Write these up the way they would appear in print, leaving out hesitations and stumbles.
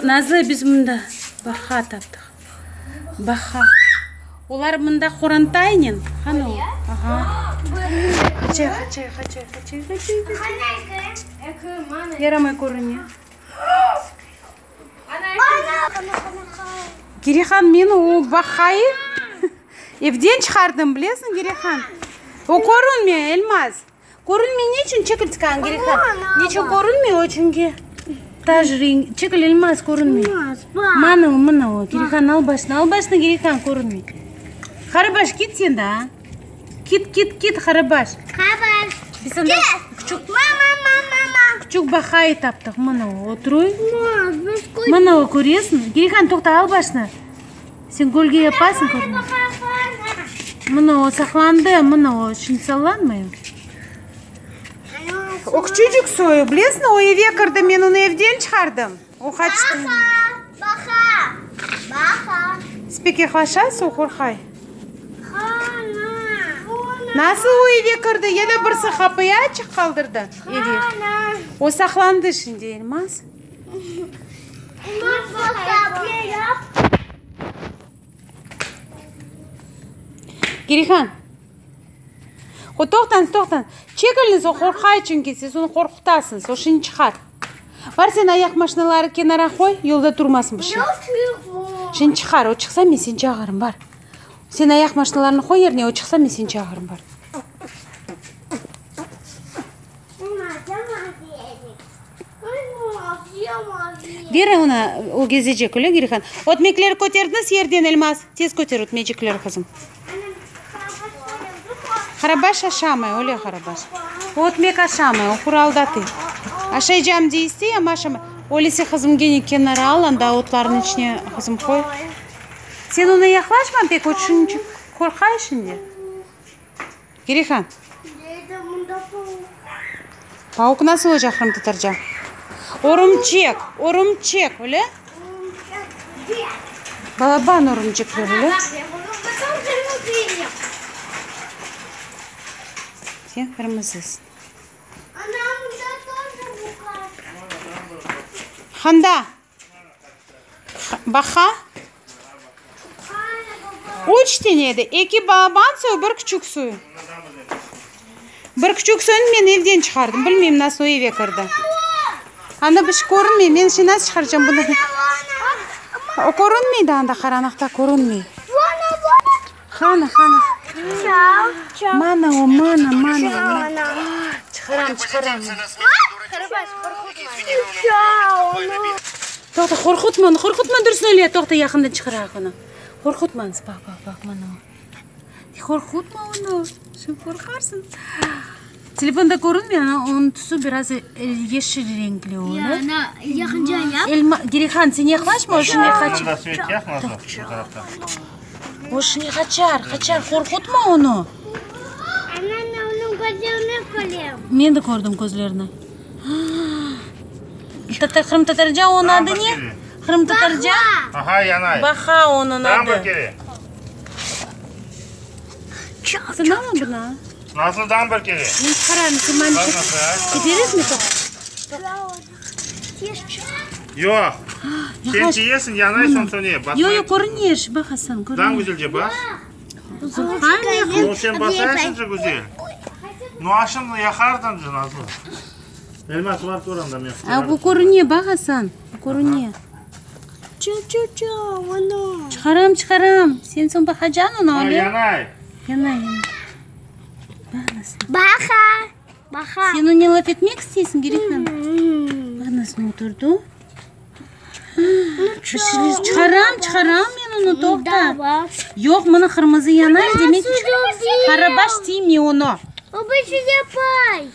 Nazlı, biz mında baha taptıq. Baha. Olar mında qorantaynen. Qani o? Aha. Qaçay, qaçay, qaçay, qaçay, qaçay, qaçay. Yaramay körüne. Girihan, men o bahayı evden çıqardım, bilesiñ, Girihan? O körünmey, Elmaz. Körünmey ne içün? Çekil tikan, Girihan. Ne içün körünmey o? Çünki taş renk. Çekil, Elmaz, körünmey. Mana o, mına o. Girihan, al başını, al başını, Girihan, körünmey. Qarabaş, kit sen daa. Kit, kit, kit, qarabaş. Qarabaş. Biz anda küçük, küçük bahayı taptıq. Mına o, oturuy. Mına o, köresiñ? Girihan, toqta, al başını. Sen gölge yapasıñ, körünmey. Mına o, saqlandı, mına o, şimdi sallanmay o. O küçücik soyu, bilesiñ, o eve kirdi, men onı evden çıqardım. O qaçtı. Baha, baha. Siz pek yaqlaşasız, o qorqay. Nasıl o eve kirdi? Ya da birisi qapıyı açıq qaldırdı eve. O saqlandı şimdi, Elmaz. Girihan. O toqtañız, toqtañız. Çekiliniz, o qorqay çünki, siz onı qorqutasıñız. O şimdi çıqar. Bar sen ayaq maşinaları kenara qoy, yolda turmasın bir şey. Şimdi çıqar, o çıqsa men seni çağırırım, bar. Sen ayaq maşinalarını qoy yerine, o çıqsa men seni çağırırım, bar. Ver ona, o gezecek, öyle, Girihan? Ötmekleri köterdiñiz yerden, Elmaz? Tez köter ötmecikleri, qızım. Qarabaş aşamay, öyle qarabaş. O ötmek aşamay, o quraldatı. Aşaycam dey istey, amma aşamay. Öylese, qızım, gene kenara al, anda otlarnıñ içine, qızım, qoy. Sen ona yaqlaşma pek, o çünki qorqay şimdi. Girihan. Pauk nasıl olacaq qırımtatarca? Örümçek, örümçek, öyle? Balaban örümçekler, öyle? Sen qırmızısıñ. Handa? Baha? Üç tane edi. Eki balaban soyu, bir küçük soyu. Bir küçük soyunı men evden çıqardım. Bilmeyim, nasıl o eve kirdi. Anda bir şey körünmey. Men şimdi nasıl çıqaracağım bunı? O körünmey de anda qaranlıqta körünmey. Qani, qani. Mana o, mana, mana. Çıqaram, çıqaram. Toqta, qorqutma onı, qorqutma, dursun öyle, toqta, yaqından çıqarayıq onı. Qorqutmañız, baq, baq, baq, mana o. Qorqutma onı, sen qorqarsıñ. Telefonda körünmey, ana, onıñ tüsü biraz yeşil renkli öyle. Ya, ana, yaqınca yap. Elma, Girihan, sen yaqlaşma, o şimdi qaçar. Mında svet yaq, Nazlı, bu tarafta. O şimdi qaçar, qaçar, qorqutma onı. Ana, onıñ közlerini körem. Men de kördim közlerini. Tatar, qırımtatarca onıñ adı ne? Qırımtatarca? Aha, yanay. Baha onıñ Daa bir adı. kere. Sen alma bunı. Nazlı, daa bir kere. Men çıqarayım, sen mani Bak nasıl, ha? Keterezmi toq? Yoq. Sen tiyesiñ, yanay, soñ söne. Yoq, yoq, körüne, baq, Asan, körüne. Daa güzelce bas. Nu, sen basaysıñ, güzel. Nu, a şimdi yaqardıñ, Nazlı. Elmaz, var tur anda, men A, bu körüne, baq, Asan, bu körüne. Çıqaram, çıqaram. Sen soñ baqacañ onı, öyle? Yanay. Yanay, yanay. Baq nasıl. Baha, baha. Sen onen laf etmek isteysiñ, Girihan? Baq nasıl oturdı. Çıqaram, çıqaram men onı, toqta. Yoq, mına qırmızı yanay, demek, qarabaş tiymey onı. O bir şey yapay.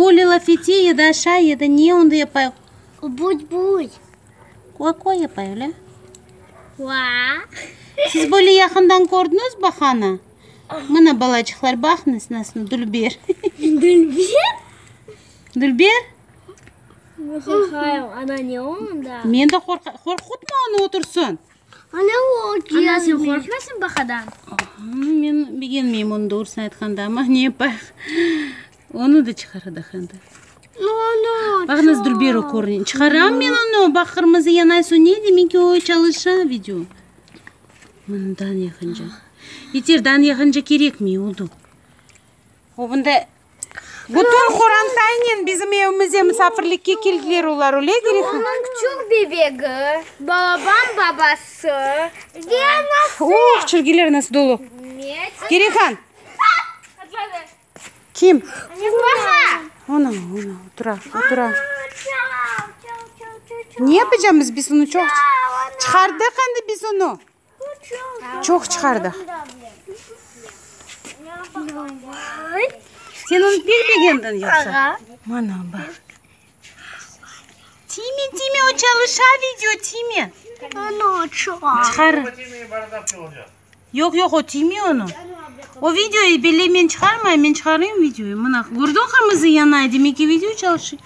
Öyle laf ete ya da aşay, ya da ne onda yapay? Buy-buy. Kuak-kuak yapay, öyle? Kua. Siz böyle yaqından kördiñiz bahanı? Mına, balaçıqlar, baqıñız nasıl dülber. Dülber? Dülber? Men qorqayım, ana ne onda? Men de qorqayım. Qorqutma onı, otursın. Ana o Ana sen qorqmaysıñ bahadan? Men begenmeyim onı, doğrusını aytqanda, amma ne yapayıq. Onı da çıqaradıq endi. Ana. Baq nasıl dülber o körüne. Çıqaram men onı, baq qırmızı yanay söne, demek ki o çalışa video. Mından yaqınca. Yeter, daa yaqınca kerekmey, oldu. O bunda bütün qorantaynen bizim evimize musafirlikke keldiler olar, öyle Gerihan? Onıñ küçük bebegi, balaban babası ve anası. Oh, çirkiler nasıl dolu. Gerihan. Kim? Ona, ona, otura, otura. Ne yapacağımız biz onı çoq çıqardıq endi biz onı. Çoq çıqardıq. Sen onı pek begendiñ yoqsa? Mana baq. Timi, Timi, o çalışa video, Timi. Çıqar. Yoq, yoq, o tiymiy onı. O videoyı bile men çıqarmayım, men çıqarayım videoyı. Mına, kördiñ qırmızı yanay, demek ki video çalışıy.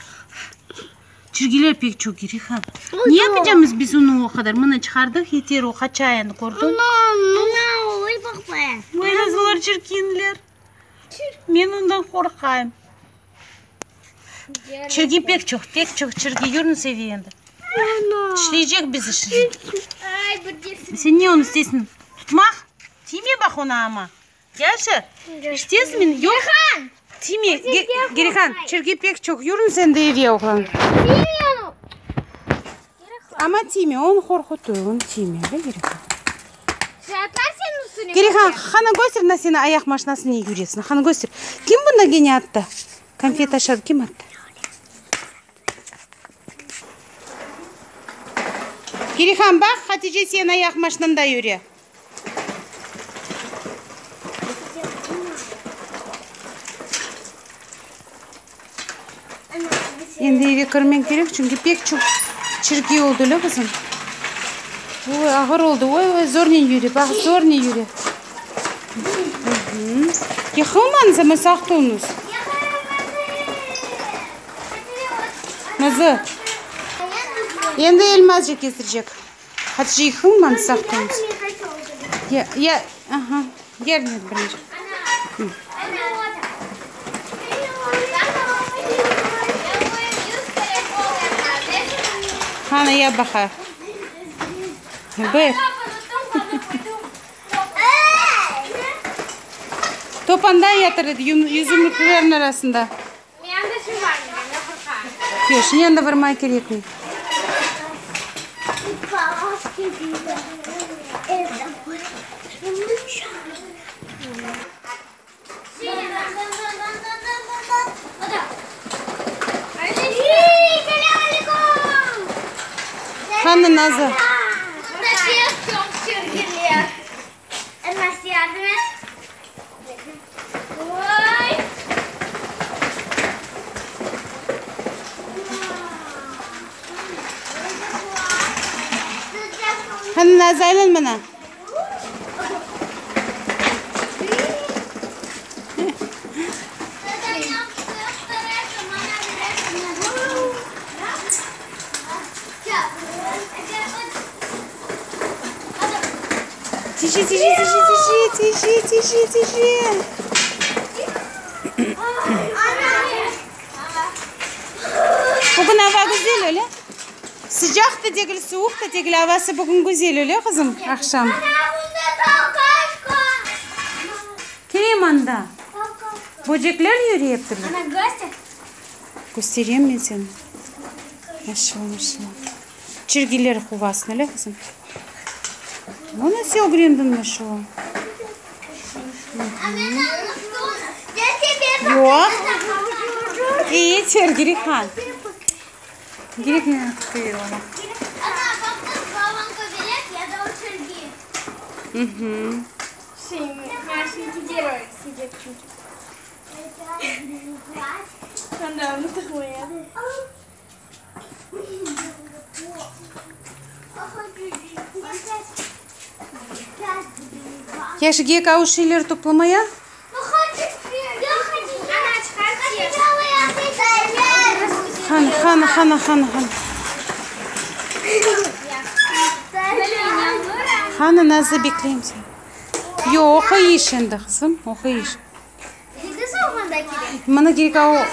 Çirkiler pek çoq kerek, ha. Ne yapacağımız biz onı o qadar? Mına çıqardıq, yeter, o qaça endi, kördiñ? Vay, nasıl olar çirkinler. Men ondan qorqayım. Çirki pek çoq, pek çoq çirki. Yürün Seviye endi. Tişleycek bizi şimdi. Sen ne onı isteysiñ? Tutmaq? Tiyme baq ona amma. Yaşı? İsteysiñmi? Yoq. Tiyme. Gerihan, çirki pek çoq. Yürün sen de evge, oğlan. Amma tiyme, onı qorqutu, onı tiyme, öyle Gerihan? Gerihan, qana köster mına seniñ ayaq maşinası ne yüresiñ, qana köster. Kim bunda gene attı? Konfet aşadı kim attı? Gerihan, baq, Hatice seniñ ayaq maşinanda yüre. Endi evge kirmek kerek, çünki pek çoq çirkiy oldı, öyle qızım? Oy, ağır oldı. Oy, oy, zornen yüre, baq, zornen yüre. Yıqılmañız, amma saqt oluñız. Nazlı, endi Elmazca kezdirecek. Hatice, yıqılmañız, saqt oluñız. Ya, ya, aha, yardım et birinci. Qana, yap baqayıq. Bir. Top anda yatır edi, yüzümliklerniñ arasında. Yoq, şimdi anda barmağa kerekmey. Qani, Nazlı? Qani, Nazlı, aylan mına. Tişi, tişi, tişi, tişi, tişi, tişi, tişi. Bugün ava güzel, öyle? Sıcaq da degil, suvuq da degil, avası bugün güzel, öyle, qızım, aqşam? Kim anda? Böcekler yürüyeptirler. Kösterem men seni. Maşallah, maşallah. Çirgiler quvasın, öyle, qızım? O nasıl ögrendiñ, maşallah? Yoq. Yeter, Girihan. Girihan, Yaşı gek avuç şeyler toplamaya. Qana, qana, qana, qana, qana. Qana, Nazlı, bekleyim seni. Yoq, oquy iş endi, qızım, oquy iş. Mına kerek o.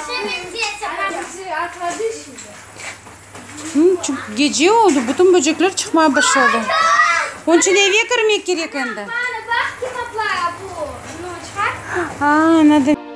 Çünki gece oldı, bütün böcekler çıqmağa başladı. Onıñ içün eve kirmek kerek endi. A, nadă.